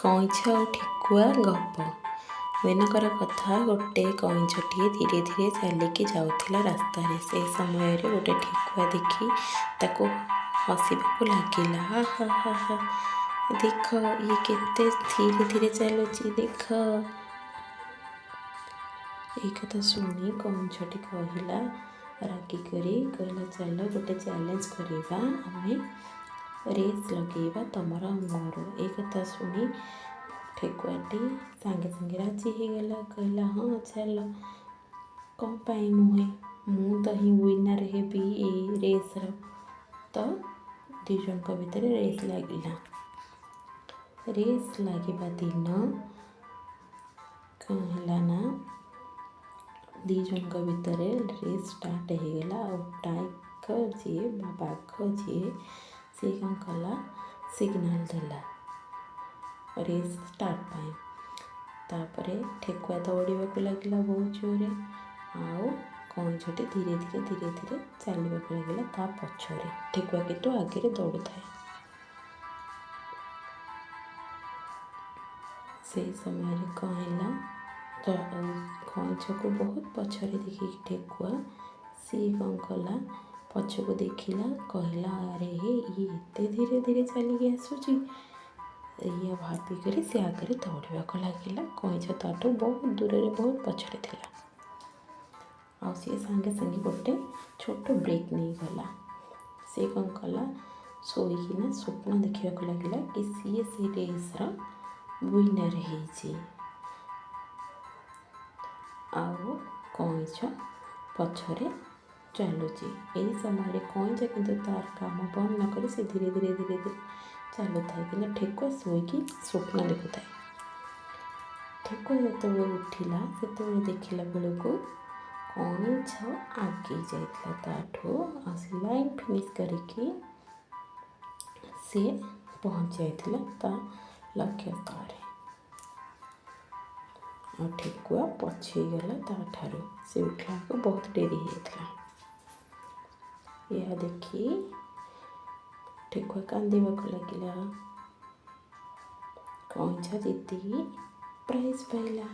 କଇଁଛ ଆଉ ଠେକୁଆ ଗପ। ଦିନକର କଥା, ଗୋଟେ କଇଁଛଟିଏ ଧୀରେ ଧୀରେ ଚାଲିକି ଯାଉଥିଲା ରାସ୍ତାରେ। ସେ ସମୟରେ ଗୋଟେ ଠେକୁଆ ଦେଖି ତାକୁ ହସିବାକୁ ଲାଗିଲା। "ହା ହା ହା ହା, ଦେଖ, ଇଏ କେତେ ଧୀରେ ଧୀରେ ଚାଲୁଛି, ଦେଖ।" ଏଇ କଥା ଶୁଣି କଇଁଛଟି କହିଲା, ରାଗିକରି କହିଲା, "ଚାଲ, ଗୋଟେ ଚ୍ୟାଲେଞ୍ଜ କରିବା, ଆମେ ରେସ୍ ଲଗେଇବା ତମର ଆଉ ମୋର।" ଏଇ କଥା ଶୁଣି ଠେକୁଆଟି ସାଙ୍ଗେ ସାଙ୍ଗେ ରାଜି ହେଇଗଲା। କହିଲା, "ହଁ, ଚାଲ। କ'ଣ ପାଇଁ ନୁହେଁ? ମୁଁ ତ ହିଁ ୱିନର୍ ହେବି ଏଇ ରେସ୍ର।" ତ ଦୁଇ ଜଣଙ୍କ ଭିତରେ ରେସ୍ ଲାଗିଲା। ରେସ୍ ଲାଗିବା ଦିନ କ'ଣ ହେଲା ନା, ଦୁଇ ଜଣଙ୍କ ଭିତରେ ରେସ୍ ଷ୍ଟାର୍ଟ ହେଇଗଲା। ଆଉ ଟାଇଗର୍ ଯିଏ ବା ବାଘ ଯିଏ, ସିଏ କ'ଣ କଲା? ସିଗ୍ନାଲ୍ ଦେଲା ରେସ୍ ଷ୍ଟାର୍ଟ ପାଇଁ। ତାପରେ ଠେକୁଆ ଦୌଡ଼ିବାକୁ ଲାଗିଲା ବହୁତ ଜୋରରେ ଆଉ କଇଁଛଟି ଧୀରେ ଧୀରେ ଧୀରେ ଧୀରେ ଚାଲିବାକୁ ଲାଗିଲା ତା ପଛରେ। ଠେକୁଆ କିନ୍ତୁ ଆଗରେ ଦୌଡ଼ୁଥାଏ। ସେଇ ସମୟରେ କ'ଣ ହେଲା ତ, କଇଁଛକୁ ବହୁତ ପଛରେ ଦେଖିକି ଠେକୁଆ ସିଏ କ'ଣ କଲା? ପଛକୁ ଦେଖିଲା, କହିଲା, "ଆରେ ହେ, ଇଏ ଏତେ ଧୀରେ ଧୀରେ ଚାଲିକି ଆସୁଛି।" ଏଇଆ ଭାବିକରି ସେ ଆଗରେ ଦୌଡ଼ିବାକୁ ଲାଗିଲା। କଇଁଛ ତାଠୁ ବହୁତ ଦୂରରେ, ବହୁତ ପଛରେ ଥିଲା। ଆଉ ସିଏ ସାଙ୍ଗେ ସାଙ୍ଗେ ଗୋଟେ ଛୋଟ ବ୍ରେକ୍ ନେଇଗଲା। ସିଏ କ'ଣ କଲା? ଶୋଇକିନା ସ୍ୱପ୍ନ ଦେଖିବାକୁ ଲାଗିଲା କି ସିଏ ସେ ରେସ୍ର ୱିନର୍ ହେଇଛି ଆଉ କଇଁଛ ପଛରେ ଚାଲୁଛି। ଏହି ସମୟରେ କଇଁଛ କିନ୍ତୁ ତାର କାମ ବନ୍ଦ ନ କରି ସେ ଧୀରେ ଧୀରେ ଧୀରେ ଧୀରେ ଚାଲୁଥାଏ, କିନ୍ତୁ ଠେକୁଆ ଶୋଇକି ସ୍ୱପ୍ନ ଦେଖୁଥାଏ। ଠେକୁଆ ଯେତେବେଳେ ଉଠିଲା, ସେତେବେଳେ ଦେଖିଲା ବେଳକୁ କଇଁଛ ଆଗେଇ ଯାଇଥିଲା ତାଠୁ ଆଉ ସେ ଲାଇନ୍ ଫିନିଶ୍ କରିକି ସିଏ ପହଞ୍ଚି ଯାଇଥିଲା ତା ଲକ୍ଷ୍ୟସ୍ଥଳରେ ଆଉ ଠେକୁଆ ପଛେଇଗଲା ତାଠାରୁ। ସେ ଉଠିଲା ବେଳକୁ ବହୁତ ଡେରି ହେଇଯାଇଥିଲା। ଏହା ଦେଖି ଠେକୁଆ କାନ୍ଦିବାକୁ ଲାଗିଲା। କଇଁଛ ଜିତିକି ପ୍ରାଇଜ୍ ପାଇଲା।